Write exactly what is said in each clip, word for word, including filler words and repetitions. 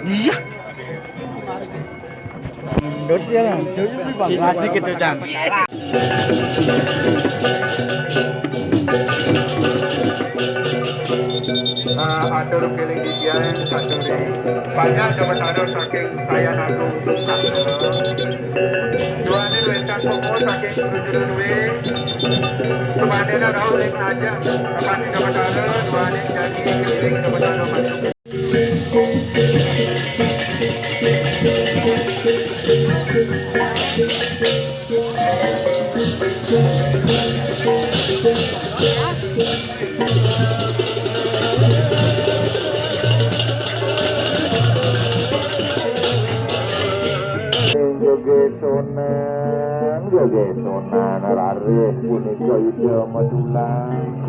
Iya. Ndut ya, nah. Masih gitu, Cang. Nah, atur piling didian, atur di banyak dapat atur saking saya nanggung. Jualan wencang komo saking guru-guru duwe. Kemana dah tahu ring aja. Kapan dapat atur, jualan jadi piling dapat atur masuk. Joget sonan, joget sonan, rareh punika Ida Madulang.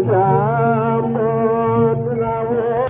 Sambut rawuh.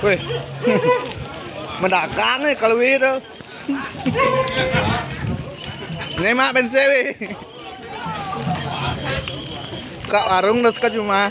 Weh. Mendagang nih kalau itu. Ini mak bensin weh. Kak warung terus ke rumah.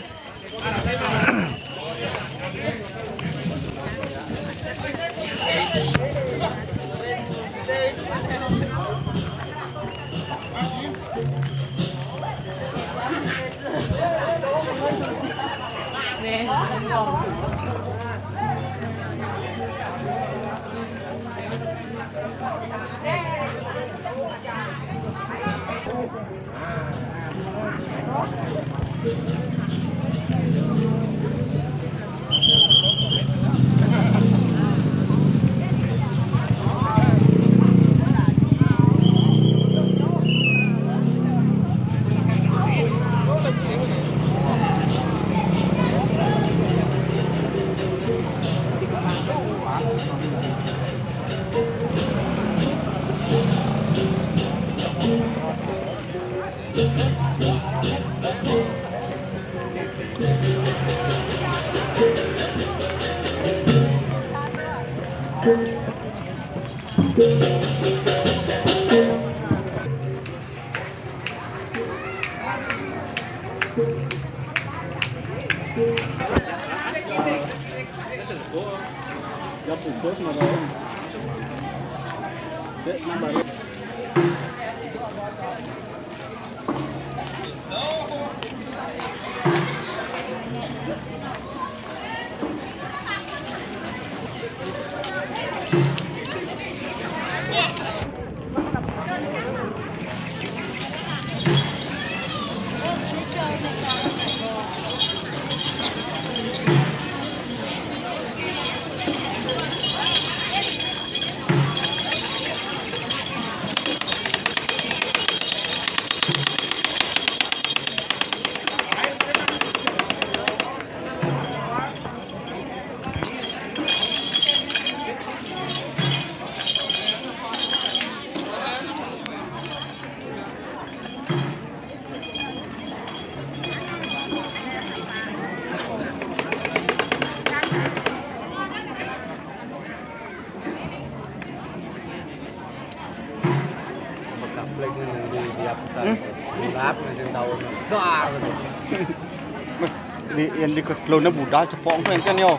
Di, yan di ko tlo na buda, cepok ko yan kan yo.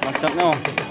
Macam yo.